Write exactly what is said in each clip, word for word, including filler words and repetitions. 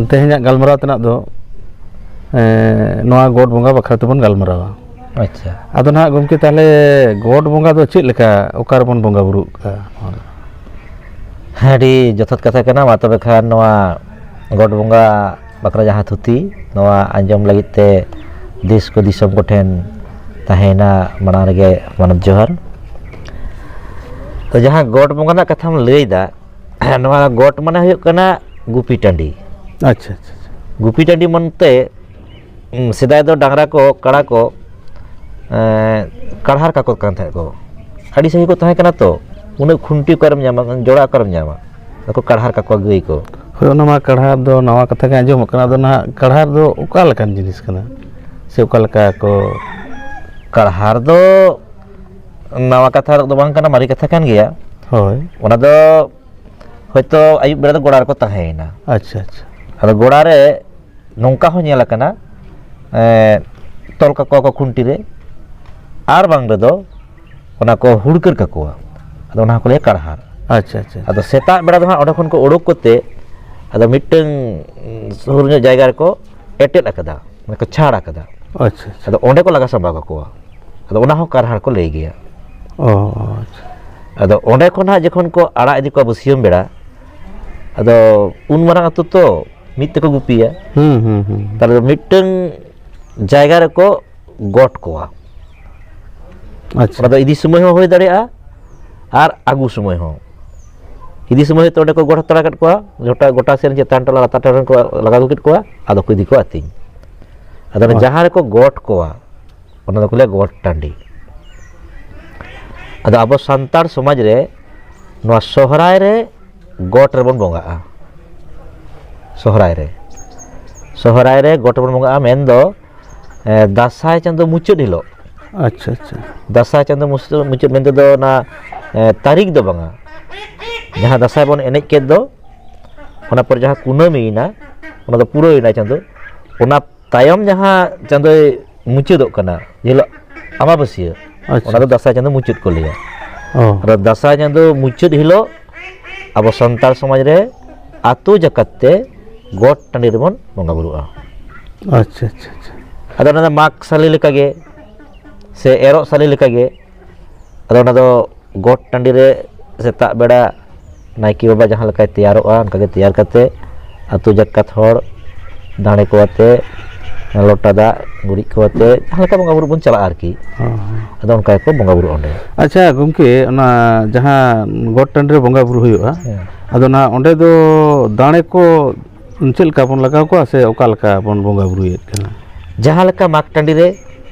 ᱛᱮᱦᱮᱧᱟᱜ ᱜᱟᱞᱢᱟᱨᱟᱣ ᱛᱮᱱᱟᱜ ᱫᱚ ᱱᱚᱣᱟ ᱜᱚᱴ ᱵᱚᱸᱜᱟ ᱵᱟᱠᱷᱨᱟ ᱛᱮᱵᱚᱱ ᱜᱟᱞᱢᱟᱨᱟᱣᱟ᱾ ᱟᱪᱪᱷᱟ᱾ ᱟᱫᱚ ᱱᱟᱦᱟᱜ ᱜᱚᱢᱠᱮ, ᱛᱟᱦᱚᱞᱮ ᱜᱚᱴ ᱵᱚᱸᱜᱟ ᱫᱚ ᱪᱮᱫ ᱞᱮᱠᱟ, ᱚᱠᱟ ᱨᱮᱵᱚᱱ ᱵᱚᱸᱜᱟ ᱵᱩᱨᱩᱜᱼᱟ? ᱟᱹᱰᱤ ᱡᱚᱛᱷᱟᱛ ᱠᱟᱛᱷᱟ ᱠᱟᱱᱟ᱾ ᱢᱟ ᱛᱚᱵᱮ ᱠᱷᱟᱱ, ᱱᱚᱣᱟ ᱜᱚᱴ ᱵᱚᱸᱜᱟ ᱵᱟᱠᱷᱨᱟ ᱡᱟᱦᱟᱸ ᱛᱷᱩᱛᱤ, ᱱᱚᱣᱟ ᱟᱸᱡᱚᱢ ᱞᱟᱹᱜᱤᱫ ᱛᱮ ᱫᱮᱥ ᱠᱚ ᱫᱤᱥᱚᱢ ᱠᱚᱴᱷᱮᱱ ᱛᱟᱦᱮᱸᱭᱮᱱᱟ, ᱢᱟᱲᱟᱝ ᱨᱮᱜᱮ ᱢᱟᱱᱚᱛ ᱡᱚᱦᱟᱨ᱾ ᱛᱚ, ᱡᱟᱦᱟᱸ ᱜᱚᱴ ᱵᱚᱸᱜᱟ ᱨᱮᱱᱟᱜ ᱠᱟᱛᱷᱟᱢ ᱞᱟᱹᱭᱫᱟ, ᱱᱚᱣᱟ ᱜᱚᱴ ᱢᱟᱱᱮ ᱦᱩᱭᱩᱜ ᱠᱟᱱᱟ ᱜᱩᱯᱤ ᱴᱟᱺᱰᱤ᱾ ᱟᱪᱪᱷᱟ, ᱟᱪᱪᱷᱟ, ᱟᱪᱪᱷᱟ᱾ ᱜᱩᱯᱤ ᱴᱟᱺᱰᱤ ᱢᱮᱱᱛᱮ, ᱩᱸ, ᱥᱮᱫᱟᱭ ᱫᱚ ᱰᱟᱝᱨᱟ ᱠᱚ, ᱠᱟᱲᱟ ᱠᱚ, ᱮᱸ, ᱠᱟᱲᱦᱟᱨ ᱠᱟᱠᱚ ᱠᱟᱱ ᱛᱟᱦᱮᱸᱫ ᱠᱚ᱾ ᱟᱹᱰᱤ ᱥᱟᱸᱜᱮ ᱠᱚ ᱛᱟᱦᱮᱸ ᱠᱟᱱᱟ ᱛᱚ, ᱩᱱᱟᱹᱜ ᱠᱷᱩᱱᱴᱤ ᱚᱠᱟᱨᱮᱢ ᱧᱟᱢᱟ, ᱡᱚᱲᱟ ᱚᱠᱟᱨᱮᱢ ᱧᱟᱢᱟ? ᱟᱫᱚ ᱠᱚ ᱠᱟᱲᱦᱟᱨ ᱠᱟᱠᱚᱣᱟ ᱜᱟᱹᱭ ᱠᱚ᱾ ᱦᱳᱭ, ᱚᱱᱟ ᱢᱟ ᱠᱟᱲᱦᱟᱨ ᱫᱚ ᱱᱟᱣᱟ ᱠᱟᱛᱷᱟ ᱜᱮ ᱟᱸᱡᱚᱢᱚᱜ ᱠᱟᱱᱟ᱾ ᱟᱫᱚ ᱱᱟᱦᱟᱜ ᱠᱟᱲᱦᱟᱨ ᱫᱚ ᱚᱠᱟ ᱞᱮᱠᱟᱱ ᱡᱤᱱᱤᱥ ᱠᱟᱱᱟ, ᱥᱮ ᱚᱠᱟ ᱞᱮᱠᱟ ᱠᱚ? ᱠᱟᱲᱦᱟᱨ ᱫᱚ ᱱᱟᱣᱟ ᱠᱟᱛᱷᱟ ᱫᱚ ᱵᱟᱝ ᱠᱟᱱᱟ, ᱢᱟᱨᱮ ᱠᱟᱛᱷᱟ ᱠᱟᱱ ᱜᱮᱭᱟ᱾ ᱦᱳᱭ᱾ ᱚᱱᱟ ᱫᱚ ᱦᱚᱭᱛᱳ ᱟᱹᱭᱩᱵ ᱵᱮᱲᱟ ᱫᱚ ᱜᱚᱲᱟ ᱨᱮᱠᱚ ᱛᱟᱦᱮᱸᱭᱮᱱᱟ᱾ ᱟᱪᱪᱷᱟ, ᱟᱪᱪᱷᱟ᱾ ᱟᱫᱚ ᱜᱚᱲᱟ ᱨᱮ ᱱᱚᱝᱠᱟ ᱦᱚᱸ ᱧᱮᱞ ᱟᱠᱟᱱᱟ, ᱮᱸ, ᱛᱚᱞ ᱠᱟᱠᱚᱣᱟ ᱠᱚ ᱠᱷᱩᱱᱴᱤ ᱨᱮ, ᱟᱨ ᱵᱟᱝ ᱨᱮᱫᱚ ᱚᱱᱟ ᱠᱚ ᱦᱩᱲᱠᱟᱹᱨ ᱠᱟᱠᱚᱣᱟ᱾ ᱟᱫᱚ ᱚᱱᱟ ᱦᱚᱸᱠᱚ ᱞᱟᱹᱭᱟ ᱠᱟᱲᱦᱟᱨ᱾ ᱟᱪᱪᱷᱟ, ᱟᱪᱪᱷᱟ᱾ ᱟᱫᱚ ᱥᱮᱛᱟᱜ ᱵᱮᱲᱟ ᱫᱚ ᱦᱟᱸᱜ ᱚᱸᱰᱮ ᱠᱷᱚᱱ ᱠᱚ ᱩᱰᱩᱠ ᱠᱟᱛᱮ, ᱟᱫᱚ ᱢᱤᱫᱴᱟᱝ, ᱩᱸ, ᱥᱩᱨ ᱧᱚᱜ ᱡᱟᱭᱜᱟ ᱨᱮᱠᱚ ᱮᱴᱮᱫ ᱟᱠᱟᱫᱟ, ᱢᱟᱱᱮ ᱠᱚ ᱪᱷᱟᱲ ᱟᱠᱟᱫᱟ᱾ ᱟᱪᱪᱷᱟ, ᱟᱪᱪᱷᱟ᱾ ᱟᱫᱚ ᱚᱸᱰᱮ ᱠᱚ ᱞᱟᱜᱟ ᱥᱟᱢᱵᱟᱣ ᱠᱟᱠᱚᱣᱟ᱾ ᱟᱫᱚ ᱚᱱᱟ ᱦᱚᱸ ᱠᱟᱨᱦᱟᱲ ᱠᱚ ᱞᱟᱹᱭ ᱜᱮᱭᱟ᱾ ᱚ, ᱟᱪᱪᱷᱟ᱾ ᱟᱫᱚ ᱚᱸᱰᱮ ᱠᱷᱚᱱ ᱦᱟᱸᱜ ᱡᱚᱠᱷᱚᱱ ᱠᱚ ᱟᱲᱟᱜ ᱤᱫᱤ ᱠᱚᱣᱟ ᱵᱟᱹᱥᱭᱟᱹᱢ ᱵᱮᱲᱟ, ᱟᱫᱚ ᱩᱱ ᱢᱟᱨᱟᱝ ᱟᱹᱛᱩ ᱛᱚ, ᱢᱤᱫ ᱛᱮᱠᱚ ᱜᱩᱯᱤᱭᱟ᱾ ᱦᱩᱸ, ᱦᱩᱸ, ᱦᱩᱸ᱾ ᱛᱟᱦᱞᱮ ᱫᱚ ᱢᱤᱫᱴᱟᱝ ᱡᱟᱭᱜᱟ ᱨᱮᱠᱚ ᱜᱚᱴ ᱠᱚᱣᱟ᱾ ᱟᱪᱪᱷᱟ᱾ ᱚᱱᱟ ᱫᱚ ᱤᱫᱤ ᱥᱚᱢᱚᱭ ᱦᱚᱸ ᱦᱩᱭ ᱫᱟᱲᱮᱭᱟᱜᱼᱟ ᱟᱨ ᱟᱹᱜᱩ ᱥᱚᱢᱚᱭ ᱦᱚᱸ᱾ ᱤᱫᱤ ᱥᱚᱢᱚᱭ ᱦᱚᱭᱛᱳ ᱚᱸᱰᱮ ᱠᱚ ᱜᱚᱴ ᱦᱟᱛᱟᱲ ᱟᱠᱟᱫ ᱠᱚᱣᱟ, ᱜᱚᱴᱟ, ᱜᱚᱴᱟ ᱥᱮᱱ ᱪᱮᱛᱟᱱ ᱴᱚᱞᱟ ᱞᱟᱛᱟᱨ ᱴᱚᱞᱟ ᱨᱮᱱ ᱠᱚ ᱞᱟᱜᱟ ᱟᱹᱜᱩ ᱠᱮᱫ ᱠᱚᱣᱟ, ᱟᱫᱚ ᱠᱚ ᱤᱫᱤ ᱠᱚᱣᱟ ᱟᱹᱛᱤᱧ᱾ ᱟᱫᱚ ᱚᱱᱟ ᱦᱳᱭ᱾ ᱡᱟᱦᱟᱸ ᱨᱮᱠᱚ ᱜᱚᱴ ᱠᱚᱣᱟ, ᱚᱱᱟ ᱫᱚᱠᱚ ᱞᱟᱹᱭᱟ ᱜᱚᱴ ᱴᱟᱺᱰᱤ᱾ ᱟᱫᱚ ᱟᱵᱚ ᱥᱟᱱᱛᱟᱲ ᱥᱚᱢᱟᱡᱽ ᱨᱮ ᱱᱚᱣᱟ ᱥᱚᱦᱨᱟᱭ ᱨᱮ ᱜᱚᱴ ᱨᱮᱵᱚᱱ ᱵᱚᱸᱜᱟᱜᱼᱟ᱾ ᱥᱚᱦᱨᱟᱭ ᱨᱮ, ᱥᱚᱦᱨᱟᱭ ᱨᱮ ᱜᱚᱴ ᱨᱮᱵᱚᱱ ᱵᱚᱸᱜᱟᱜᱼᱟ, ᱢᱮᱱᱫᱚ, ᱮ, ᱫᱟᱸᱥᱟᱭ ᱪᱟᱸᱫᱳ ᱢᱩᱪᱟᱹᱫ ᱦᱤᱞᱳᱜ᱾ ᱟᱪᱪᱷᱟ, ᱟᱪᱪᱷᱟ᱾ ᱫᱟᱸᱥᱟᱭ ᱪᱟᱸᱫᱳ ᱢᱩᱪᱟᱹᱫ, ᱢᱩᱪᱟᱹᱫ ᱢᱮᱱᱛᱮ ᱫᱚ ᱚᱱᱟ, ᱮ, ᱛᱟᱹᱨᱤᱠᱷ ᱫᱚ ᱵᱟᱝᱟ, ᱡᱟᱦᱟᱸ ᱫᱟᱸᱥᱟᱭ ᱵᱚᱱ ᱮᱱᱮᱡ ᱠᱮᱫ ᱫᱚ, ᱚᱱᱟ ᱯᱚᱨ ᱡᱟᱦᱟᱸ ᱠᱩᱱᱟᱹᱢᱤ ᱭᱮᱱᱟ, ᱚᱱᱟ ᱫᱚ ᱯᱩᱨᱟᱹᱣ ᱮᱱᱟ ᱪᱟᱸᱫᱳ, ᱚᱱᱟ ᱛᱟᱭᱚᱢ ᱡᱟᱦᱟᱸ ᱪᱟᱸᱫᱳᱭ ᱢᱩᱪᱟᱹᱫᱚᱜ ᱠᱟᱱᱟ, ᱡᱮ ᱦᱤᱞᱳᱜ ᱟᱢᱟᱵᱟᱹᱥᱭᱟᱹ, ᱟᱪᱪᱷᱟ᱾ ᱚᱱᱟ ᱫᱚ ᱫᱟᱸᱥᱟᱭ ᱪᱟᱸᱫᱳ ᱢᱩᱪᱟᱹᱫ ᱠᱚ ᱞᱟᱹᱭᱟ᱾ ᱚ᱾ ᱟᱫᱚ ᱫᱟᱸᱥᱟᱭ ᱪᱟᱸᱫᱳ ᱢᱩᱪᱟᱹᱫ ᱦᱤᱞᱳᱜ ᱟᱵᱚ ᱥᱟᱱᱛᱟᱲ ᱥᱚᱢᱟᱡᱽ ᱨᱮ ᱟᱛᱳ ᱡᱟᱠᱟᱛ ᱛᱮ ᱜᱚᱴ ᱴᱟᱺᱰᱤ ᱨᱮᱵᱚᱱ ᱵᱚᱸᱜᱟ ᱵᱩᱨᱩᱜᱼᱟ᱾ ᱟᱪᱪᱷᱟ ᱟᱪᱪᱷᱟ ᱟᱪᱪᱷᱟ᱾ ᱟᱫᱚ ᱚᱱᱟ ᱫᱚ ᱢᱟᱜᱽ ᱥᱟᱞᱮ ᱞᱮᱠᱟᱜᱮ ᱥᱮ ᱮᱨᱚᱜ ᱥᱟᱞᱮ ᱞᱮᱠᱟᱜᱮ, ᱟᱫᱚ ᱚᱱᱟ ᱫᱚ ᱜᱚᱴ ᱴᱟᱺᱰᱤ ᱨᱮ ᱥᱮᱛᱟᱜ ᱵᱮᱲᱟ ᱱᱟᱭᱠᱮ ᱵᱟᱵᱟ ᱡᱟᱦᱟᱸ ᱞᱮᱠᱟᱭ ᱛᱮᱭᱟᱨᱚᱜᱼᱟ, ᱚᱱᱠᱟᱜᱮ ᱛᱮᱭᱟᱨ ᱠᱟᱛᱮ ᱟᱹᱛᱩ ᱡᱟᱠᱟᱛ ᱦᱚᱲ ᱫᱟᱲᱮ ᱠᱚ ᱟᱛᱮ, ᱞᱚᱴᱟ ᱫᱟᱜ ᱜᱩᱨᱤᱡ ᱠᱚ ᱟᱛᱮ, ᱡᱟᱦᱟᱸ ᱞᱮᱠᱟ ᱵᱚᱸᱜᱟ ᱵᱩᱨᱩ ᱵᱚᱱ ᱪᱟᱞᱟᱜᱼᱟ ᱟᱨᱠᱤ᱾ ᱦᱚᱸ, ᱦᱚᱸ᱾ ᱟᱫᱚ ᱚᱱᱠᱟ ᱜᱮᱠᱚ ᱵᱚᱸᱜᱟ ᱵᱩᱨᱩᱜᱼᱟ ᱚᱸᱰᱮ᱾ ᱟᱪᱪᱷᱟ ᱜᱚᱢᱠᱮ, ᱚᱱᱟ ᱡᱟᱦᱟᱸ ᱜᱚᱴ ᱴᱟᱺᱰᱤ ᱨᱮ ᱵᱚᱸᱜᱟ ᱵᱩᱨᱩ ᱦᱩᱭᱩᱜᱼᱟ, ᱦᱮᱸ᱾ ᱟᱫᱚ ᱱᱟᱦᱟᱜ ᱚᱸᱰᱮ ᱫᱚ ᱫᱟᱲᱮ ᱠᱚ ᱪᱮᱫ ᱞᱮᱠᱟ ᱵᱚᱱ ᱞᱟᱜᱟᱣ ᱠᱚᱣᱟ ᱥᱮ ᱚᱠᱟ ᱞᱮᱠᱟ ᱵᱚᱱ ᱵᱚᱸᱜᱟ ᱵᱩᱨᱩᱭᱮᱫ ᱠᱟᱱᱟ? ᱡᱟᱦᱟᱸ ᱞᱮᱠᱟ ᱢᱟᱜᱽ ᱴᱟᱺᱰᱤ ᱨᱮ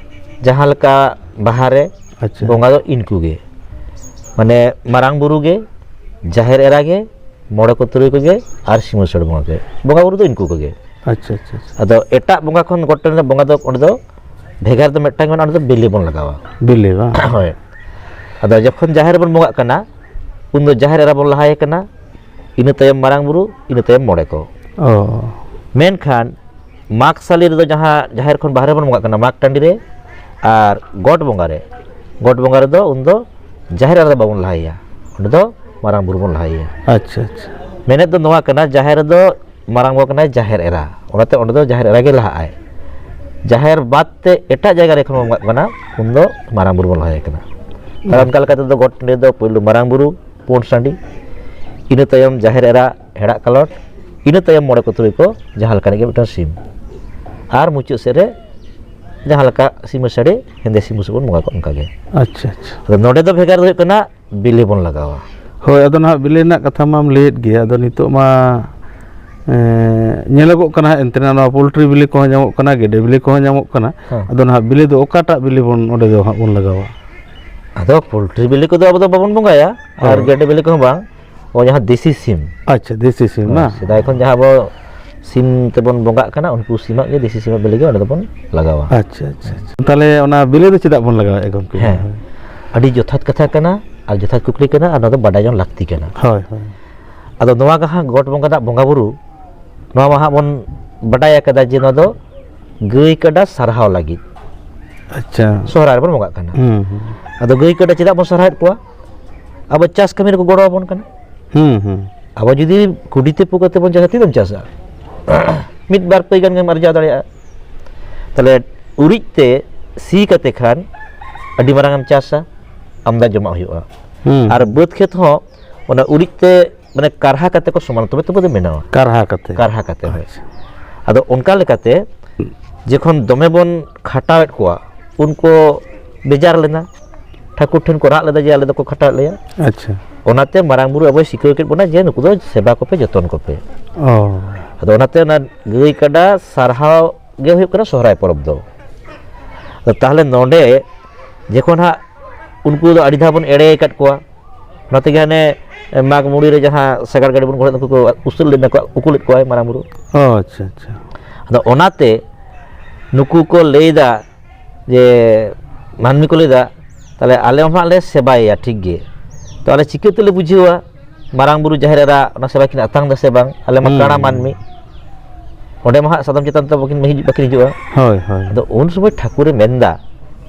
ᱡᱟᱦᱟᱸ ᱞᱮᱠᱟ ᱵᱟᱦᱟ ᱨᱮ ᱟᱪᱪᱷᱟ᱾ ᱵᱚᱸᱜᱟ ᱫᱚ ᱤᱱᱠᱩ ᱜᱮ, ᱢᱟᱱᱮ ᱢᱟᱨᱟᱝ ᱵᱩᱨᱩ ᱜᱮ, ᱡᱟᱦᱮᱨ ᱮᱨᱟ ᱜᱮ, ᱢᱚᱬᱮ ᱠᱚ ᱛᱩᱨᱩᱭ ᱠᱚᱜᱮ ᱟᱨ ᱥᱤᱢᱟᱹ ᱥᱟᱹᱲ ᱵᱚᱸᱜᱟ ᱜᱮ, ᱵᱚᱸᱜᱟ ᱵᱩᱨᱩ ᱫᱚ ᱤᱱᱠᱩ ᱠᱚᱜᱮ᱾ ᱟᱪᱪᱷᱟ ᱟᱪᱪᱷᱟ ᱟᱪᱪᱷᱟ᱾ ᱟᱫᱚ ᱮᱴᱟᱜ ᱵᱚᱸᱜᱟ ᱠᱷᱚᱱ ᱜᱚᱴ ᱴᱟᱺᱰᱤ ᱨᱮᱱᱟᱜ ᱵᱚᱸᱜᱟ ᱫᱚ ᱚᱸᱰᱮ ᱫᱚ ᱵᱷᱮᱜᱟᱨ ᱫᱚ ᱢᱤᱫᱴᱟᱝ ᱢᱮᱱᱟᱜᱼᱟ, ᱚᱸᱰᱮ ᱫᱚ ᱵᱮᱞᱮ ᱵᱚᱱ ᱞᱟᱜᱟᱣᱟ᱾ ᱵᱮᱞᱮ ᱵᱟᱝ? ᱦᱳᱭ᱾ ᱟᱫᱚ ᱡᱚᱠᱷᱚᱱ ᱡᱟᱦᱮᱨ ᱨᱮᱵᱚᱱ ᱵᱚᱸᱜᱟᱜ ᱠᱟᱱᱟ, ᱩᱱᱫᱚ ᱡᱟᱦᱮᱨ ᱮᱨᱟ ᱵᱚᱱ ᱞᱟᱦᱟᱭᱮ ᱠᱟᱱᱟ, ᱤᱱᱟᱹ ᱛᱟᱭᱚᱢ ᱢᱟᱨᱟᱝ ᱵᱩᱨᱩ, ᱤᱱᱟᱹ ᱛᱟᱭᱚᱢ ᱢᱚᱬᱮ ᱠᱚ᱾ ᱚ᱾ ᱢᱮᱱᱠᱷᱟᱱ ᱢᱟᱜᱽ ᱥᱟᱞᱮ ᱨᱮᱫᱚ ᱡᱟᱦᱟᱸ ᱡᱟᱦᱮᱨ ᱠᱷᱚᱱ ᱵᱟᱦᱨᱮ ᱵᱚᱱ ᱵᱚᱸᱜᱟᱜ ᱠᱟᱱᱟ ᱢᱟᱜᱽ ᱴᱟᱺᱰᱤ ᱨᱮ, ᱟᱨ ᱜᱚᱴ ᱵᱚᱸᱜᱟ ᱨᱮ, ᱜᱚᱴ ᱵᱚᱸᱜᱟ ᱨᱮᱫᱚ ᱩᱱᱫᱚ ᱡᱟᱦᱮᱨ ᱮᱨᱟ ᱫᱚ ᱵᱟᱵᱚᱱ ᱞᱟᱦᱟᱭᱮᱭᱟ, ᱚᱸᱰᱮ ᱫᱚ ᱢᱟᱨᱟᱝ ᱵᱩᱨᱩ ᱵᱚᱱ ᱞᱟᱦᱟᱭᱮᱭᱟ᱾ ᱟᱪᱪᱷᱟ ᱟᱪᱪᱷᱟ᱾ ᱢᱮᱱᱮᱫ ᱫᱚ ᱱᱚᱣᱟ ᱠᱟᱱᱟ, ᱡᱟᱦᱮᱨ ᱨᱮᱫᱚ ᱢᱟᱨᱟᱝ ᱵᱚᱸᱜᱟ ᱠᱟᱱᱟᱭ ᱡᱟᱦᱮᱨ ᱮᱨᱟ, ᱚᱱᱟᱛᱮ ᱚᱸᱰᱮ ᱫᱚ ᱡᱟᱦᱮᱨ ᱮᱨᱟ ᱜᱮ ᱞᱟᱦᱟᱜ ᱟᱭ᱾ ᱡᱟᱦᱮᱨ ᱵᱟᱫ ᱛᱮ ᱮᱴᱟᱜ ᱡᱟᱭᱜᱟ ᱨᱮ ᱠᱷᱚᱱ ᱵᱚᱱ ᱵᱚᱸᱜᱟᱜ ᱠᱟᱱᱟ, ᱩᱱᱫᱚ ᱢᱟᱨᱟᱝ ᱵᱩᱨᱩ ᱵᱚᱱ ᱞᱟᱦᱟᱭᱮ ᱠᱟᱱᱟ᱾ ᱛᱟᱦᱞᱮ ᱚᱱᱠᱟ ᱞᱮᱠᱟ ᱛᱮᱫᱚ ᱜᱚᱴ ᱴᱟᱺᱰᱤ ᱫᱚ ᱯᱳᱭᱞᱳ ᱢᱟᱨᱟᱝ ᱵᱩᱨᱩ, ᱯᱩᱸᱰ ᱥᱟᱺᱰᱤ, ᱤᱱᱟᱹ ᱛᱟᱭᱚᱢ ᱡᱟᱦᱮᱨ ᱮᱨᱟ ᱦᱮᱲᱟᱜ ᱠᱟᱞᱚᱴ, ᱤᱱᱟᱹ ᱛᱟᱭᱚᱢ ᱢᱚᱬᱮ ᱠᱚ ᱛᱩᱨᱩᱭ ᱠᱚ ᱡᱟᱦᱟᱸ ᱞᱮᱠᱟᱱᱤᱡ ᱜᱮ ᱢᱤᱫᱴᱟᱝ ᱥᱤᱢ, ᱟᱨ ᱢᱩᱪᱟᱹᱫ ᱥᱮᱫ ᱨᱮ ᱡᱟᱦᱟᱸ ᱞᱮᱠᱟ ᱥᱤᱢᱟᱹ ᱥᱟᱹᱲᱮ ᱦᱮᱸᱫᱮ ᱥᱤᱢ ᱵᱩᱥᱟᱹᱜ ᱵᱚᱱ ᱵᱚᱸᱜᱟ ᱠᱚᱣᱟ ᱚᱱᱠᱟ ᱜᱮ᱾ ᱟᱪᱪᱷᱟ ᱟᱪᱪᱷᱟ᱾ ᱟᱫᱚ ᱱᱚᱰᱮ ᱫᱚ ᱵᱷᱮᱜᱟᱨ ᱫᱚ ᱦᱩᱭᱩᱜ ᱠᱟᱱᱟ ᱵᱤᱞᱤ ᱵᱚᱱ ᱞᱟᱜᱟᱣᱟ᱾ ᱦᱳᱭ, ᱟᱫᱚ ᱱᱟᱦᱟᱜ ᱵᱤᱞᱤ ᱨᱮᱱᱟᱜ ᱠᱟᱛᱷᱟ ᱢᱟᱢ ᱞᱟᱹᱭᱮᱫ ᱜᱮ, ᱟᱫᱚ ᱱᱤᱛᱚᱜ ᱢᱟ ᱮᱸ, ᱧᱮᱞᱚᱜᱚᱜ ᱠᱟᱱᱟ ᱦᱟᱸᱜ ᱮᱱᱛᱮ ᱱᱚᱣᱟ ᱯᱳᱞᱴᱨᱤ ᱵᱤᱞᱤ ᱠᱚᱦᱚᱸ ᱧᱟᱢᱚᱜ ᱠᱟᱱᱟ, ᱜᱮᱰᱮ ᱵᱤᱞᱤ ᱠᱚᱦᱚᱸ ᱧᱟᱢᱚᱜ ᱠᱟᱱᱟ᱾ ᱦᱮᱸ᱾ ᱟᱫᱚ ᱱᱟᱦᱟᱜ ᱵᱤᱞᱤ ᱫᱚ ᱚᱠᱟᱴᱟᱜ ᱵᱤᱞᱤ ᱵᱚᱱ ᱚᱸᱰᱮ ᱫᱚ ᱦᱟᱸᱜ ᱵᱚᱱ ᱞᱟᱜᱟᱣᱟ? ᱟᱫᱚ ᱯᱳᱞᱴᱨᱤ ᱵᱤᱞᱤ ᱠᱚᱫᱚ ᱟᱵᱚ ᱫᱚ ᱵᱟᱵᱚᱱ ᱵᱚᱸᱜᱟᱭᱟ, ᱟᱨ ᱦᱳᱭ᱾ ᱜᱮᱰᱮ ᱵᱤᱞᱤ ᱠᱚᱦᱚᱸ ᱵᱟᱝ, ᱚ ᱡᱟᱦᱟᱸ ᱫᱮᱥᱤ ᱥᱤᱢ᱾ ᱟᱪᱪᱷᱟ, ᱫᱮᱥᱤ ᱥᱤᱢ ᱵᱟᱝ? ᱥᱮᱫᱟᱭ ᱠᱷᱚᱱ ᱡᱟᱦᱟᱸ ᱟᱵᱚ ᱥᱤᱢ ᱛᱮᱵᱚᱱ ᱵᱚᱸᱜᱟᱜ ᱠᱟᱱᱟ, ᱩᱱᱠᱩ ᱥᱤᱢᱟᱜ ᱜᱮ, ᱫᱮᱥᱤ ᱥᱤᱢᱟᱜ ᱵᱤᱞᱤ ᱜᱮ ᱚᱸᱰᱮ ᱫᱚᱵᱚᱱ ᱞᱟᱜᱟᱣᱟ᱾ ᱟᱪᱪᱷᱟ ᱟᱪᱪᱷᱟ ᱟᱪᱪᱷᱟ᱾ ᱛᱟᱦᱚᱞᱮ ᱚᱱᱟ ᱵᱤᱞᱤ ᱫᱚ ᱪᱮᱫᱟᱜ ᱵᱚᱱ ᱞᱟᱜᱟᱣᱮᱫᱼᱟ ᱜᱚᱢᱠᱮ? ᱦᱮᱸ, ᱟᱹᱰᱤ ᱡᱚᱛᱷᱟᱛ ᱠᱟᱛᱷᱟ ᱠᱟᱱᱟ ᱟᱨ ᱡᱚᱛᱷᱟᱛ ᱠᱩᱠᱞᱤ ᱠᱟᱱᱟ, ᱟᱨ ᱱᱚᱣᱟ ᱫᱚ ᱵᱟᱰᱟᱭ ᱡᱚᱝ ᱞᱟᱹᱠᱛᱤ ᱠᱟᱱᱟ᱾ ᱦᱳᱭ ᱦᱳᱭ᱾ ᱟᱫᱚ ᱱᱚᱣᱟ ᱡᱟᱦᱟᱸ ᱜᱚᱴ ᱵᱚᱸᱜᱟ ᱨᱮᱱᱟᱜ ᱵᱚᱸᱜᱟ ᱵᱩᱨᱩ, ᱱᱚᱣᱟ ᱢᱟ ᱦᱟᱸᱜ ᱵᱚᱱ ᱵᱟᱰᱟᱭ ᱟᱠᱟᱫᱟ ᱡᱮ ᱱᱚᱣᱟ ᱫᱚ ᱜᱟᱹᱭ ᱠᱟᱰᱟ ᱥᱟᱨᱦᱟᱣ ᱞᱟᱹᱜᱤᱫ, ᱟᱪᱪᱷᱟ᱾ ᱥᱚᱦᱨᱟᱭ ᱨᱮᱵᱚᱱ ᱵᱚᱸᱜᱟᱜ ᱠᱟᱱᱟ᱾ ᱦᱩᱸ ᱦᱩᱸ᱾ ᱟᱫᱚ ᱜᱟᱹᱭ ᱠᱟᱰᱟ ᱪᱮᱫᱟᱜ ᱵᱚᱱ ᱥᱟᱨᱦᱟᱣᱮᱫ ᱠᱚᱣᱟ? ᱟᱵᱚ ᱪᱟᱥ ᱠᱟᱹᱢᱤ ᱨᱮᱠᱚ ᱜᱚᱲᱚ ᱟᱵᱚᱱ ᱠᱟᱱᱟ᱾ ᱦᱩᱸ ᱦᱩᱸ᱾ ᱟᱵᱚ ᱡᱩᱫᱤ ᱠᱩᱰᱤ ᱛᱮ ᱯᱩ ᱠᱟᱛᱮ ᱵᱚᱱ ᱪᱟᱥᱟ, ᱛᱤᱱᱟᱹᱜ ᱮᱢ ᱪᱟᱥᱟ? ᱢᱤᱫ ᱵᱟᱨ ᱯᱟᱹᱭ ᱜᱟᱱ ᱜᱮᱢ ᱟᱨᱡᱟᱣ ᱫᱟᱲᱮᱭᱟᱜᱼᱟ᱾ ᱛᱟᱦᱚᱞᱮ ᱩᱨᱤᱡ ᱛᱮ ᱥᱤ ᱠᱟᱛᱮ ᱠᱷᱟᱱ ᱟᱹᱰᱤ ᱢᱟᱨᱟᱝ ᱮᱢ ᱪᱟᱥᱟ, ᱟᱢᱫᱟ ᱡᱚᱢᱟᱜ ᱦᱩᱭᱩᱜᱼᱟ᱾ ᱦᱩᱸ᱾ ᱟᱨ ᱵᱟᱹᱫᱽ ᱠᱷᱮᱛ ᱦᱚᱸ ᱚᱱᱟ ᱩᱨᱤᱡ ᱛᱮ, ᱢᱟᱱᱮ, ᱠᱟᱨᱦᱟ ᱠᱟᱛᱮ ᱠᱚ ᱥᱚᱢᱟᱱ, ᱛᱚᱵᱮ ᱛᱚᱵᱮ ᱫᱚ ᱵᱮᱱᱟᱣᱟ᱾ ᱠᱟᱨᱦᱟ ᱠᱟᱛᱮ᱾ ᱠᱟᱨᱦᱟ ᱠᱟᱛᱮ, ᱦᱳᱭ᱾ ᱟᱪᱪᱷᱟ᱾ ᱟᱫᱚ ᱚᱱᱠᱟ ᱞᱮᱠᱟᱛᱮ ᱡᱚᱠᱷᱚᱱ ᱫᱚᱢᱮ ᱵᱚᱱ ᱠᱷᱟᱴᱟᱣᱮᱫ ᱠᱚᱣᱟ, ᱩᱱᱠᱩ ᱵᱮᱡᱟᱨ ᱞᱮᱱᱟ, ᱴᱷᱟᱹᱠᱩᱨ ᱴᱷᱮᱱ ᱠᱚ ᱨᱟᱜ ᱞᱮᱫᱟ ᱡᱮ, "ᱟᱞᱮ ᱫᱚᱠᱚ ᱠᱷᱟᱴᱟᱣᱮᱫ ᱞᱮᱭᱟ᱾" ᱟᱪᱪᱷᱟ᱾ ᱚᱱᱟᱛᱮ ᱢᱟᱨᱟᱝ ᱵᱩᱨᱩ ᱟᱵᱚᱭ ᱥᱤᱠᱟᱹᱣ ᱠᱮᱫ ᱵᱚᱱᱟ ᱡᱮ, "ᱱᱩᱠᱩ ᱫᱚ ᱥᱮᱵᱟ ᱠᱚᱯᱮ, ᱡᱚᱛᱚᱱ ᱠᱚᱯᱮ᱾" ᱚ᱾ ᱟᱫᱚ ᱚᱱᱟᱛᱮ ᱚᱱᱟ ᱜᱟᱹᱭ ᱠᱟᱰᱟ ᱥᱟᱨᱦᱟᱣ ᱜᱮ ᱦᱩᱭᱩᱜ ᱠᱟᱱᱟ ᱥᱚᱦᱨᱟᱭ ᱯᱚᱨᱚᱵᱽ ᱫᱚ᱾ ᱟᱫᱚ ᱛᱟᱦᱚᱞᱮ ᱱᱚᱰᱮ ᱡᱚᱠᱷᱚᱱ ᱦᱟᱸᱜ ᱩᱱᱠᱩ ᱫᱚ ᱟᱹᱰᱤ ᱫᱷᱟᱣ ᱵᱚᱱ ᱮᱲᱮ ᱟᱠᱟᱫ ᱠᱚᱣᱟ, ᱚᱱᱟ ᱛᱮᱜᱮ ᱦᱟᱱᱮ ᱢᱟᱜᱽ ᱢᱩᱲᱤ ᱨᱮ ᱡᱟᱦᱟᱸ ᱥᱟᱜᱟᱲ ᱜᱟᱹᱰᱤ ᱵᱚᱱ ᱜᱚᱲᱮᱫ, ᱩᱱᱠᱩ ᱠᱚ ᱩᱥᱩᱞ ᱞᱮᱫ ᱠᱚᱣᱟ, ᱩᱠᱩ ᱞᱮᱫ ᱠᱚᱣᱟᱭ ᱢᱟᱨᱟᱝ ᱵᱩᱨᱩ᱾ ᱚ, ᱟᱪᱪᱷᱟ, ᱟᱪᱪᱷᱟ᱾ ᱟᱫᱚ ᱚᱱᱟᱛᱮ ᱱᱩᱠᱩ ᱠᱚ ᱞᱟᱹᱭᱫᱟ ᱡᱮ, ᱢᱟᱹᱱᱢᱤ ᱠᱚ ᱞᱟᱹᱭᱫᱟ, "ᱛᱟᱦᱞᱮ ᱟᱞᱮ ᱦᱚᱸ ᱦᱟᱸᱜ ᱞᱮ ᱥᱮᱵᱟᱭᱮᱭᱟ, ᱴᱷᱤᱠ ᱜᱮ, ᱛᱚ ᱟᱞᱮ ᱪᱤᱠᱟᱹ ᱛᱮᱞᱮ ᱵᱩᱡᱷᱟᱹᱣᱟ ᱢᱟᱨᱟᱝ ᱵᱩᱨᱩ ᱡᱟᱦᱮᱨ ᱮᱨᱟ ᱚᱱᱟ ᱥᱮᱵᱟ ᱠᱤᱱ ᱟᱛᱟᱝ ᱫᱟ ᱥᱮ ᱵᱟᱝ? ᱟᱞᱮ ᱢᱟ ᱦᱩᱸ, ᱠᱟᱬᱟ ᱦᱩᱸ᱾ ᱢᱟᱹᱱᱢᱤ, ᱚᱸᱰᱮ ᱢᱟ ᱦᱟᱸᱜ ᱥᱟᱫᱚᱢ ᱪᱮᱛᱟᱱ ᱛᱮ ᱵᱟᱹᱠᱤᱱ ᱦᱤᱡᱩᱜ, ᱵᱟᱹᱠᱤᱱ ᱦᱤᱡᱩᱜᱼᱟ᱾" ᱦᱳᱭ, ᱦᱳᱭ᱾ ᱟᱫᱚ ᱩᱱ ᱥᱚᱢᱚᱭ ᱴᱷᱟᱹᱠᱩᱨᱮ ᱢᱮᱱᱫᱟ,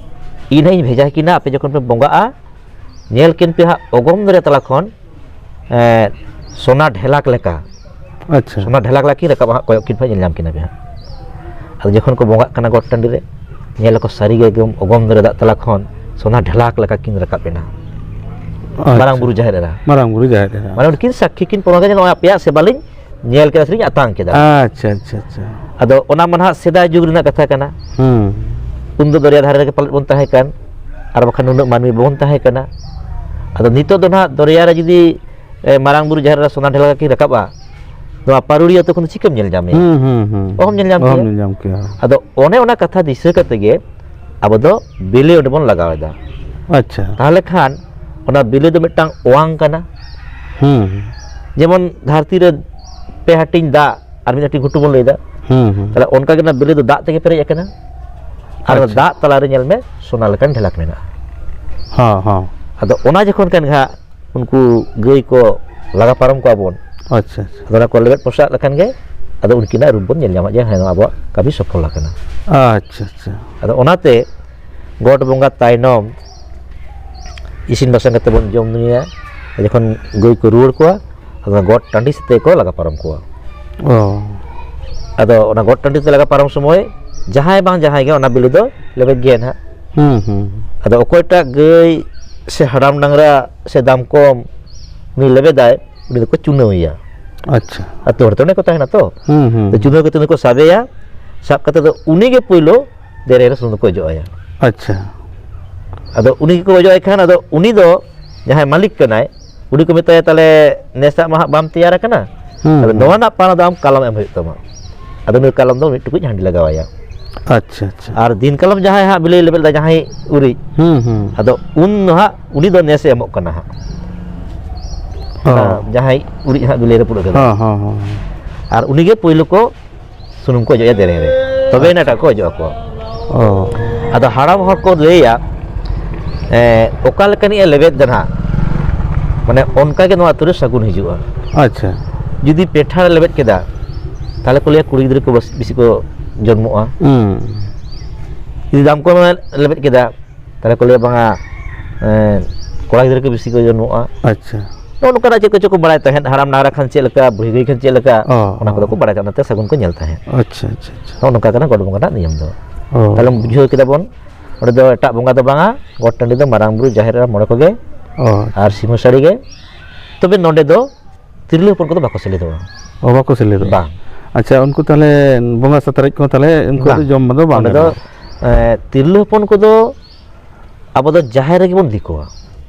"ᱤᱧ ᱦᱟᱸᱜ ᱤᱧ ᱵᱷᱮᱡᱟ ᱠᱤᱱᱟ, ᱟᱯᱮ ᱡᱚᱠᱷᱚᱱ ᱯᱮ ᱵᱚᱸᱜᱟᱜᱼᱟ, ᱧᱮᱞ ᱠᱤᱱ ᱯᱮ ᱦᱟᱸᱜ ᱚᱜᱚᱢ ᱫᱟᱨᱮ ᱛᱟᱞᱟ ᱠᱷᱚᱱ, ᱮᱸ, ᱥᱚᱱᱟ ᱰᱷᱮᱞᱟᱠ ᱞᱮᱠᱟ᱾ ᱟᱪᱪᱷᱟ᱾ ᱥᱚᱱᱟ ᱰᱷᱮᱞᱟᱠ ᱞᱮᱠᱟ ᱠᱤᱱ ᱨᱟᱠᱟᱵᱼᱟ ᱦᱟᱸᱜ, ᱠᱚᱭᱚᱜ ᱠᱤᱱ ᱯᱮ, ᱧᱮᱞ ᱧᱟᱢ ᱠᱤᱱᱟ ᱯᱮ ᱦᱟᱸᱜ᱾" ᱟᱫᱚ ᱡᱚᱠᱷᱚᱱ ᱠᱚ ᱵᱚᱸᱜᱟᱜ ᱠᱟᱱᱟ ᱜᱚᱴ ᱴᱟᱺᱰᱤ ᱨᱮ, ᱧᱮᱞ ᱟᱠᱚ ᱥᱟᱹᱨᱤ ᱜᱮ ᱮᱠᱫᱚᱢ ᱚᱜᱚᱢ ᱫᱟᱨᱮ ᱫᱟᱜ ᱛᱟᱞᱟ ᱠᱷᱚᱱ ᱥᱚᱱᱟ ᱰᱷᱮᱞᱟᱠ ᱞᱮᱠᱟ ᱠᱤᱱ ᱨᱟᱠᱟᱵ ᱮᱱᱟ᱾ ᱟᱪᱪᱷᱟ᱾ ᱢᱟᱨᱟᱝ ᱵᱩᱨᱩ ᱡᱟᱦᱮᱨ ᱮᱨᱟ᱾ ᱢᱟᱨᱟᱝ ᱵᱩᱨᱩ ᱡᱟᱦᱮᱨ ᱮᱨᱟ᱾ ᱢᱟᱱᱮ ᱩᱱᱠᱤᱱ ᱥᱟᱹᱠᱷᱤ ᱠᱤᱱ ᱯᱨᱚᱢᱟᱱ ᱠᱮᱫᱟ, ᱱᱚᱜᱼᱚᱭ ᱟᱯᱮᱭᱟᱜ ᱥᱮᱵᱟ ᱞᱤᱧ ᱧᱮᱞ ᱠᱮᱫᱟ ᱥᱮᱞᱤᱧ ᱟᱛᱟᱝ ᱠᱮᱫᱟ᱾ ᱟᱪᱪᱷᱟ, ᱟᱪᱪᱷᱟ, ᱟᱪᱪᱷᱟ᱾ ᱟᱫᱚ ᱚᱱᱟ ᱢᱟ ᱱᱟᱦᱟᱜ ᱥᱮᱫᱟᱭ ᱡᱩᱜᱽ ᱨᱮᱱᱟᱜ ᱠᱟᱛᱷᱟ ᱠᱟᱱᱟ᱾ ᱦᱩᱸ᱾ ᱩᱱᱫᱚ ᱫᱚᱨᱭᱟ ᱫᱷᱟᱨᱮ ᱨᱮᱜᱮ ᱯᱟᱞᱮᱫ ᱵᱚᱱ ᱛᱟᱦᱮᱸ ᱠᱟᱱ, ᱟᱨ ᱵᱟᱠᱷᱟᱱ ᱱᱩᱱᱟᱹᱜ ᱢᱟᱹᱱᱢᱤ ᱵᱟᱵᱚᱱ ᱛᱟᱦᱮᱸ ᱠᱟᱱᱟ᱾ ᱟᱫᱚ ᱱᱤᱛᱚᱜ ᱫᱚ ᱱᱟᱦᱟᱜ ᱫᱚᱨᱭᱟ ᱨᱮ ᱡᱩᱫᱤ, ᱮ, ᱢᱟᱨᱟᱝ ᱵᱩᱨᱩ ᱡᱟᱦᱮᱨ ᱮᱨᱟ ᱥᱚᱱᱟ ᱰᱷᱮᱞᱟᱠ ᱠᱤᱱ ᱨᱟᱠᱟᱵᱼᱟ, ᱱᱚᱣᱟ ᱯᱟᱨᱩᱲᱤ ᱟᱹᱛᱩ ᱠᱷᱚᱱ ᱫᱚ ᱪᱤᱠᱟᱹᱢ ᱧᱮᱞ ᱧᱟᱢᱮᱭᱟ? ᱦᱩᱸ, ᱦᱩᱸ, ᱦᱩᱸ᱾ ᱚᱦᱚᱢ ᱧᱮᱞ ᱧᱟᱢ ᱚᱦᱚᱢ ᱠᱮᱭᱟ᱾ ᱧᱮᱞ ᱧᱟᱢ ᱠᱮᱭᱟ᱾ ᱟᱫᱚ ᱚᱱᱮ ᱚᱱᱟ ᱠᱟᱛᱷᱟ ᱫᱤᱥᱟᱹ ᱠᱟᱛᱮ ᱜᱮ ᱟᱵᱚ ᱫᱚ ᱵᱮᱞᱮ ᱚᱸᱰᱮ ᱵᱚᱱ ᱞᱟᱜᱟᱣ ᱮᱫᱟ᱾ ᱟᱪᱪᱷᱟ᱾ ᱛᱟᱦᱚᱞᱮ ᱠᱷᱟᱱ ᱚᱱᱟ ᱵᱮᱞᱮ ᱫᱚ ᱢᱤᱫᱴᱟᱝ ᱚᱣᱟᱝ ᱠᱟᱱᱟ᱾ ᱦᱩᱸ᱾ ᱡᱮᱢᱚᱱ ᱫᱷᱟᱹᱨᱛᱤ ᱨᱮ ᱯᱮ ᱦᱟᱹᱴᱤᱧ ᱫᱟᱜ ᱟᱨ ᱢᱤᱫ ᱦᱟᱹᱴᱤᱧ ᱜᱷᱩᱴᱩ ᱵᱚᱱ ᱞᱟᱹᱭᱫᱟ᱾ ᱦᱩᱸ, ᱦᱩᱸ᱾ ᱛᱟᱦᱚᱞᱮ ᱚᱱᱠᱟ ᱜᱮ ᱚᱱᱟ ᱵᱮᱞᱮ ᱫᱚ ᱫᱟᱜ ᱛᱮᱜᱮ ᱯᱮᱨᱮᱡ ᱟᱠᱟᱱᱟ᱾ ᱟᱨ ᱚᱱᱟ ᱟᱪᱪᱷᱟ᱾ ᱫᱟᱜ ᱛᱟᱞᱟᱨᱮ ᱧᱮᱞ ᱢᱮ ᱥᱚᱱᱟ ᱞᱮᱠᱟᱱ ᱰᱷᱮᱞᱟᱠ ᱢᱮᱱᱟᱜᱼᱟ᱾ ᱦᱚᱸ, ᱦᱚᱸ᱾ ᱟᱫᱚ ᱚᱱᱟ ᱡᱚᱠᱷᱚᱱ ᱠᱷᱟᱱ ᱜᱮ ᱦᱟᱸᱜ ᱩᱱᱠᱩ ᱜᱟᱹᱭ ᱠᱚ ᱞᱟᱜᱟ ᱯᱟᱨᱚᱢ ᱠᱚᱣᱟ ᱵᱚᱱ᱾ ᱟᱪᱪᱷᱟ, ᱟᱪᱪᱷᱟ᱾ ᱟᱫᱚ ᱚᱱᱟ ᱠᱚ ᱞᱮᱵᱮᱫ ᱯᱚᱥᱟᱜ ᱞᱮᱠᱷᱟᱱ ᱜᱮ ᱟᱫᱚ ᱩᱱᱠᱤᱱᱟᱜ ᱨᱩᱯ ᱵᱚᱱ ᱧᱮᱞ ᱧᱟᱢᱟ ᱡᱮ ᱦᱮᱸ, ᱱᱚᱣᱟ ᱟᱵᱚᱣᱟᱜ ᱠᱟᱹᱢᱤ ᱥᱚᱯᱷᱚᱞ ᱟᱠᱟᱱᱟ᱾ ᱟᱪᱪᱷᱟ, ᱟᱪᱪᱷᱟ᱾ ᱟᱫᱚ ᱚᱱᱟᱛᱮ ᱜᱚᱴ ᱵᱚᱸᱜᱟ ᱛᱟᱭᱱᱚᱢ ᱤᱥᱤᱱ ᱵᱟᱥᱟᱝ ᱠᱟᱛᱮ ᱵᱚᱱ ᱡᱚᱢ ᱧᱩᱭᱟ᱾ ᱡᱚᱠᱷᱚᱱ ᱜᱟᱹᱭ ᱠᱚ ᱨᱩᱣᱟᱹᱲ ᱠᱚᱣᱟ, ᱟᱫᱚ ᱜᱚᱴ ᱴᱟᱺᱰᱤ ᱥᱮᱫ ᱛᱮᱠᱚ ᱞᱟᱜᱟ ᱯᱟᱨᱚᱢ ᱠᱚᱣᱟ᱾ ᱚ᱾ ᱟᱫᱚ ᱚᱱᱟ ᱜᱚᱴ ᱴᱟᱺᱰᱤ ᱛᱮ ᱞᱟᱜᱟ ᱯᱟᱨᱚᱢ ᱥᱚᱢᱚᱭ ᱡᱟᱦᱟᱸᱭ ᱵᱟᱝ ᱡᱟᱦᱟᱸᱭ ᱜᱮ ᱚᱱᱟ ᱵᱤᱞᱤ ᱫᱚ ᱞᱮᱵᱮᱫ ᱜᱮᱭᱟ ᱱᱟᱦᱟᱜ᱾ ᱦᱩᱸ, ᱦᱩᱸ᱾ ᱟᱫᱚ ᱚᱠᱚᱭᱴᱟᱜ ᱜᱟᱹᱭ ᱥᱮ ᱦᱟᱲᱟᱢ ᱰᱟᱝᱨᱟ ᱥᱮ ᱫᱟᱢᱠᱚᱢ ᱩᱱᱤ ᱞᱮᱵᱮᱫᱟᱭ, ᱩᱱᱤ ᱫᱚᱠᱚ ᱪᱩᱱᱟᱹᱣᱮᱭᱟ᱾ ᱟᱪᱪᱷᱟ᱾ ᱟᱹᱛᱩ ᱦᱚᱲ ᱛᱮ ᱚᱸᱰᱮ ᱠᱚ ᱛᱟᱦᱮᱱᱟ ᱛᱚ᱾ ᱦᱩᱸ, ᱦᱩᱸ᱾ ᱟᱫᱚ ᱪᱩᱱᱟᱹᱣ ᱠᱟᱛᱮ ᱩᱱᱤ ᱠᱚ ᱥᱟᱵᱮᱭᱟ, ᱥᱟᱵ ᱠᱟᱛᱮ ᱫᱚ ᱩᱱᱤ ᱜᱮ ᱯᱳᱭᱞᱳ ᱫᱮᱨᱮᱧ ᱨᱮ ᱥᱩᱱᱩᱢ ᱫᱚᱠᱚ ᱚᱡᱚᱜ ᱟᱭᱟ᱾ ᱟᱪᱪᱷᱟ᱾ ᱟᱫᱚ ᱩᱱᱤ ᱜᱮᱠᱚ ᱚᱡᱚᱜ ᱟᱭ ᱠᱷᱟᱱ, ᱟᱫᱚ ᱩᱱᱤ ᱫᱚ ᱡᱟᱦᱟᱸᱭ ᱢᱟᱹᱞᱤᱠ ᱠᱟᱱᱟᱭ, ᱩᱱᱤ ᱠᱚ ᱢᱮᱛᱟᱭᱟ, "ᱛᱟᱦᱞᱮ ᱱᱮᱥᱟᱜ ᱢᱟ ᱦᱟᱸᱜ ᱵᱟᱢ ᱛᱮᱭᱟᱨ ᱟᱠᱟᱱᱟ, ᱦᱩᱸ, ᱟᱫᱚ ᱦᱩᱸ᱾ ᱱᱚᱣᱟ ᱨᱮᱱᱟᱜ ᱯᱟᱣᱱᱟ ᱫᱚ ᱟᱢ ᱠᱟᱞᱚᱢ ᱮᱢ ᱦᱩᱭᱩᱜ ᱛᱟᱢᱟ᱾" ᱟᱫᱚ ᱩᱱᱤ ᱠᱟᱞᱚᱢ ᱫᱚ ᱢᱤᱫ ᱴᱩᱠᱩᱡ ᱦᱟᱺᱰᱤ ᱞᱟᱜᱟᱣ ᱟᱭᱟ᱾ ᱟᱪᱪᱷᱟ, ᱟᱪᱪᱷᱟ᱾ ᱟᱨ ᱫᱤᱱ ᱠᱟᱞᱚᱢ ᱡᱟᱦᱟᱸᱭ ᱦᱟᱸᱜ ᱵᱤᱞᱤ ᱞᱮᱵᱮᱫ ᱫᱟ, ᱡᱟᱦᱟᱸᱭ ᱩᱨᱤᱡ, ᱦᱩᱸ, ᱦᱩᱸ᱾ ᱟᱫᱚ ᱩᱱ ᱫᱚ ᱦᱟᱸᱜ ᱩᱱᱤ ᱫᱚ ᱱᱮᱥ ᱮ ᱮᱢᱚᱜ ᱠᱟᱱᱟ ᱦᱟᱸᱜ᱾ ᱚ᱾ ᱚᱱᱟ ᱡᱟᱦᱟᱸᱭ ᱩᱨᱤᱡ ᱦᱟᱸᱜ ᱵᱤᱞᱤ ᱨᱟᱹᱯᱩᱫ ᱟᱠᱟᱫᱟ᱾ ᱦᱚᱸ, ᱦᱚᱸ, ᱦᱚᱸ᱾ ᱟᱨ ᱩᱱᱤᱜᱮ ᱯᱳᱭᱞᱳ ᱠᱚ ᱥᱩᱱᱩᱢ ᱠᱚ ᱚᱡᱚᱜ ᱟᱭᱟ ᱫᱮᱨᱮᱧ ᱨᱮ, ᱛᱚᱵᱮ ᱮᱱᱟ ᱮᱴᱟᱜ ᱠᱚ ᱚᱡᱚᱜ ᱟᱠᱚᱣᱟ᱾ ᱚ᱾ ᱟᱫᱚ ᱦᱟᱲᱟᱢ ᱦᱚᱲ ᱠᱚ ᱞᱟᱹᱭᱟ, ᱮ, ᱚᱠᱟ ᱞᱮᱠᱟᱱᱤᱡ ᱮ ᱞᱮᱵᱮᱫ ᱫᱟ ᱱᱟᱦᱟᱜ, ᱢᱟᱱᱮ ᱚᱱᱠᱟ ᱜᱮ ᱱᱚᱣᱟ ᱟᱹᱛᱩ ᱨᱮ ᱥᱟᱹᱜᱩᱱ ᱦᱤᱡᱩᱜᱼᱟ᱾ ᱟᱪᱪᱷᱟ᱾ ᱡᱩᱫᱤ ᱯᱮᱴᱷᱟᱲ ᱮ ᱞᱮᱵᱮᱫ ᱠᱮᱫᱟ, ᱛᱟᱦᱞᱮ ᱠᱚ ᱞᱟᱹᱭᱟ ᱠᱩᱲᱤ ᱜᱤᱫᱽᱨᱟᱹ ᱠᱚ ᱵᱮᱥ-, ᱵᱮᱥᱤ ᱠᱚ ᱡᱚᱱᱢᱚᱜᱼᱟ᱾ ᱦᱩᱸ᱾ ᱡᱩᱫᱤ ᱫᱟᱢᱠᱚᱢ ᱮ ᱞᱮᱵᱮᱫ ᱠᱮᱫᱟ, ᱛᱟᱦᱞᱮ ᱠᱚ ᱞᱟᱹᱭᱟ ᱵᱟᱝᱟ, ᱮ, ᱠᱚᱲᱟ ᱜᱤᱫᱽᱨᱟᱹ ᱠᱚ ᱵᱮᱥᱤ ᱠᱚ ᱡᱚᱱᱢᱚᱜᱼᱟ᱾ ᱟᱪᱪᱷᱟ᱾ ᱱᱚᱜᱼᱚ ᱱᱚᱝᱠᱟᱱᱟᱜ ᱪᱮᱫ ᱠᱚᱪᱚ ᱠᱚ ᱵᱟᱲᱟᱭ ᱛᱟᱦᱮᱸᱫ, ᱦᱟᱲᱟᱢ ᱰᱟᱝᱨᱟ ᱠᱷᱟᱱ ᱪᱮᱫ ᱞᱮᱠᱟ, ᱵᱩᱲᱦᱤ ᱜᱟᱹᱭ ᱠᱷᱟᱱ ᱪᱮᱫ ᱞᱮᱠᱟ, ᱚ, ᱚᱱᱟ ᱠᱚᱫᱚ ᱚ᱾ ᱠᱚ ᱵᱟᱲᱟᱭ ᱛᱟᱦᱮᱸᱫ, ᱚᱱᱟᱛᱮ ᱥᱟᱹᱜᱩᱱ ᱠᱚ ᱧᱮᱞ ᱛᱟᱦᱮᱸᱫ᱾ ᱟᱪᱪᱷᱟ, ᱟᱪᱪᱷᱟ, ᱟᱪᱪᱷᱟ᱾ ᱱᱚᱜᱼᱚ ᱱᱚᱝᱠᱟ ᱠᱟᱱᱟ ᱜᱚᱰ ᱵᱚᱸᱜᱟ ᱨᱮᱱᱟᱜ ᱱᱤᱭᱚᱢ ᱫᱚ᱾ ᱚ᱾ ᱛᱟᱦᱞᱮ ᱵᱩᱡᱷᱟᱹᱣ ᱠᱮᱫᱟ ᱵᱚᱱ, ᱚᱸᱰᱮ ᱫᱚ ᱮᱴᱟᱜ ᱵᱚᱸᱜᱟ ᱫᱚ ᱵᱟᱝᱟ, ᱜᱚᱴ ᱴᱟᱺᱰᱤ ᱫᱚ ᱢᱟᱨᱟᱝ ᱵᱩᱨᱩ, ᱡᱟᱦᱮᱨ ᱮᱨᱟ, ᱢᱚᱬᱮ ᱠᱚᱜᱮ ᱚ᱾ ᱟᱨ ᱥᱤᱢᱟᱹ ᱥᱟᱹᱲᱤ ᱜᱮ᱾ ᱛᱚᱵᱮ ᱱᱚᱸᱰᱮ ᱫᱚ ᱛᱤᱨᱞᱟᱹ ᱦᱚᱯᱚᱱ ᱠᱚᱫᱚ ᱵᱟᱠᱚ ᱥᱮᱞᱮᱫᱚᱜᱼᱟ᱾ ᱚ, ᱵᱟᱠᱚ ᱥᱮᱞᱮᱫᱚᱜᱼᱟ? ᱵᱟᱝ᱾ ᱟᱪᱪᱷᱟ, ᱩᱱᱠᱩ ᱛᱟᱦᱞᱮ ᱵᱚᱸᱜᱟ ᱥᱟᱛᱨᱮᱡ ᱠᱚ ᱛᱟᱦᱞᱮ ᱩᱱᱠᱩ ᱵᱟᱝ᱾ ᱫᱚ ᱡᱚᱢ ᱫᱚ ᱵᱟᱝ ᱚᱸᱰᱮ ᱫᱚ, ᱜᱟᱱᱚᱜᱼᱟ? ᱮ, ᱛᱤᱨᱞᱟᱹ ᱦᱚᱯᱚᱱ ᱠᱚᱫᱚ ᱟᱵᱚ ᱫᱚ ᱡᱟᱦᱮᱨ ᱨᱮᱜᱮ ᱵᱚᱱ ᱤᱫᱤ ᱠᱚᱣᱟ᱾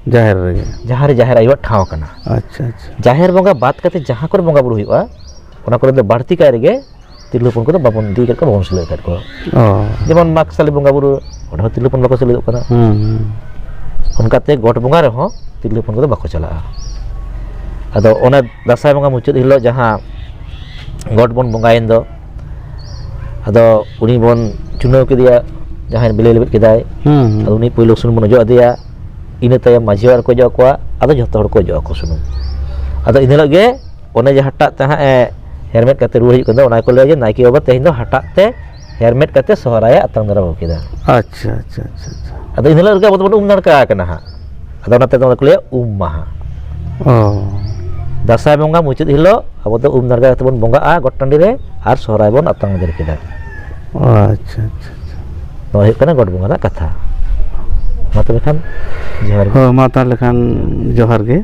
ᱡᱟᱦᱮᱨ ᱨᱮᱜᱮ? ᱡᱟᱦᱟᱸ ᱨᱮ ᱡᱟᱦᱮᱨ ᱟᱭᱳᱣᱟᱜ ᱴᱷᱟᱶ ᱠᱟᱱᱟ᱾ ᱟᱪᱪᱷᱟ, ᱟᱪᱪᱷᱟ᱾ ᱡᱟᱦᱮᱨ ᱵᱚᱸᱜᱟ ᱵᱟᱫ ᱠᱟᱛᱮ ᱡᱟᱦᱟᱸ ᱠᱚᱨᱮ ᱵᱚᱸᱜᱟ ᱵᱩᱨᱩ ᱦᱩᱭᱩᱜᱼᱟ, ᱚᱱᱟ ᱠᱚᱨᱮ ᱫᱚ ᱵᱟᱹᱲᱛᱤ ᱠᱟᱭ ᱨᱮᱜᱮ ᱛᱤᱨᱞᱟᱹ ᱦᱚᱯᱚᱱ ᱠᱚᱫᱚ ᱵᱟᱵᱚᱱ ᱤᱫᱤ ᱟᱠᱟᱫ ᱠᱚᱣᱟ, ᱵᱟᱵᱚᱱ ᱥᱮᱞᱮᱫ ᱟᱠᱟᱫ ᱠᱚᱣᱟ᱾ ᱚ᱾ ᱡᱮᱢᱚᱱ ᱢᱟᱜᱽ ᱥᱟᱞᱮ ᱵᱚᱸᱜᱟ ᱵᱩᱨᱩ, ᱚᱸᱰᱮ ᱦᱚᱸ ᱛᱤᱨᱞᱟᱹ ᱦᱚᱯᱚᱱ ᱵᱟᱠᱚ ᱥᱮᱞᱮᱫᱚᱜ ᱠᱟᱱᱟ᱾ ᱦᱩᱸ, ᱦᱩᱸ᱾ ᱚᱱᱠᱟᱛᱮ ᱜᱚᱴ ᱵᱚᱸᱜᱟ ᱨᱮᱦᱚᱸ ᱛᱤᱨᱞᱟᱹ ᱦᱚᱯᱚᱱ ᱠᱚᱫᱚ ᱵᱟᱠᱚ ᱪᱟᱞᱟᱜᱼᱟ᱾ ᱟᱫᱚ ᱚᱱᱟ ᱫᱟᱸᱥᱟᱭ ᱵᱚᱸᱜᱟ ᱢᱩᱪᱟᱹᱫ ᱦᱤᱞᱳᱜ ᱡᱟᱦᱟᱸ ᱜᱚᱴ ᱵᱚᱱ ᱵᱚᱸᱜᱟᱭᱮᱱ ᱫᱚ, ᱟᱫᱚ ᱩᱱᱤ ᱵᱚᱱ ᱪᱩᱱᱟᱹᱣ ᱠᱮᱫᱮᱭᱟ, ᱡᱟᱦᱟᱸᱭ ᱵᱤᱞᱤ ᱞᱮᱵᱮᱫ ᱠᱮᱫᱟᱭ, ᱦᱩᱸ, ᱦᱩᱸ᱾ ᱟᱫᱚ ᱩᱱᱤ ᱯᱳᱭᱞᱳ ᱥᱩᱱᱩᱢ ᱵᱚᱱ ᱚᱡᱚᱜ ᱟᱫᱮᱭᱟ, ᱤᱱᱟᱹ ᱛᱟᱭᱚᱢ ᱢᱟᱹᱡᱷᱤ ᱚᱲᱟᱜ ᱨᱮᱠᱚ ᱚᱡᱚᱜ ᱟᱠᱚᱣᱟ, ᱟᱫᱚ ᱡᱷᱚᱛᱚ ᱦᱚᱲ ᱠᱚ ᱚᱡᱚᱜ ᱟᱠᱚ ᱥᱩᱱᱩᱢ᱾ ᱟᱫᱚ ᱤᱱᱟᱹ ᱦᱤᱞᱳᱜ ᱜᱮ ᱚᱱᱮ ᱡᱮ ᱦᱟᱴᱟᱜ ᱛᱮ ᱦᱟᱸᱜ ᱮ ᱦᱮᱨᱢᱮᱫ ᱠᱟᱛᱮ ᱨᱩᱣᱟᱹᱲ ᱦᱤᱡᱩᱜ ᱠᱟᱱ ᱫᱚ, ᱚᱱᱟ ᱜᱮᱠᱚ ᱞᱟᱹᱭᱟ ᱡᱮ ᱱᱟᱭᱠᱮ ᱵᱟᱵᱟ ᱛᱮᱦᱮᱧ ᱫᱚ ᱦᱟᱴᱟᱜ ᱛᱮ ᱦᱮᱨᱢᱮᱫ ᱠᱟᱛᱮ ᱥᱚᱦᱨᱟᱭᱮ ᱟᱛᱟᱝ ᱫᱟᱨᱟᱢ ᱟᱹᱜᱩ ᱠᱮᱫᱟ᱾ ᱟᱪᱪᱷᱟ, ᱟᱪᱪᱷᱟ, ᱟᱪᱪᱷᱟ, ᱟᱪᱪᱷᱟ᱾ ᱟᱫᱚ ᱤᱱᱟᱹ ᱦᱤᱞᱳᱜ ᱨᱮᱜᱮ ᱟᱵᱚ ᱫᱚᱵᱚᱱ ᱩᱢ ᱱᱟᱲᱠᱟ ᱟᱠᱟᱱᱟ ᱦᱟᱸᱜ᱾ ᱟᱫᱚ ᱚᱱᱟᱛᱮ ᱫᱚ ᱚᱱᱟ ᱠᱚ ᱞᱟᱹᱭᱟ ᱩᱢ ᱢᱟᱦᱟ᱾ ᱚ᱾ ᱫᱟᱸᱥᱟᱭ ᱵᱚᱸᱜᱟ ᱢᱩᱪᱟᱹᱫ ᱦᱤᱞᱳᱜ ᱟᱵᱚ ᱫᱚ ᱩᱢ ᱱᱟᱲᱠᱟ ᱠᱟᱛᱮ ᱵᱚᱱ ᱵᱚᱸᱜᱟᱜᱼᱟ ᱜᱚᱴ ᱴᱟᱺᱰᱤ ᱨᱮ, ᱟᱨ ᱥᱚᱦᱨᱟᱭ ᱵᱚᱱ ᱟᱛᱟᱝ ᱟᱫᱮᱨ ᱠᱮᱫᱟ᱾ ᱟᱪᱪᱷᱟ, ᱟᱪᱪᱷᱟ, ᱟᱪᱪᱷᱟ᱾ ᱱᱚᱣᱟ ᱦᱩᱭᱩᱜ ᱠᱟᱱᱟ ᱜᱚᱴ ᱵᱚᱸᱜᱟ ᱨᱮᱱᱟᱜ ᱠᱟᱛᱷᱟ᱾ ᱢᱟ ᱛᱚᱵᱮ ᱠᱷᱟᱱ ᱡᱚᱦᱟᱨ ᱜᱮ᱾ ᱦᱳᱭ, ᱢᱟ ᱛᱟᱦᱚᱞᱮ ᱠᱷᱟᱱ ᱡᱚᱦᱟᱨ ᱜᱮ᱾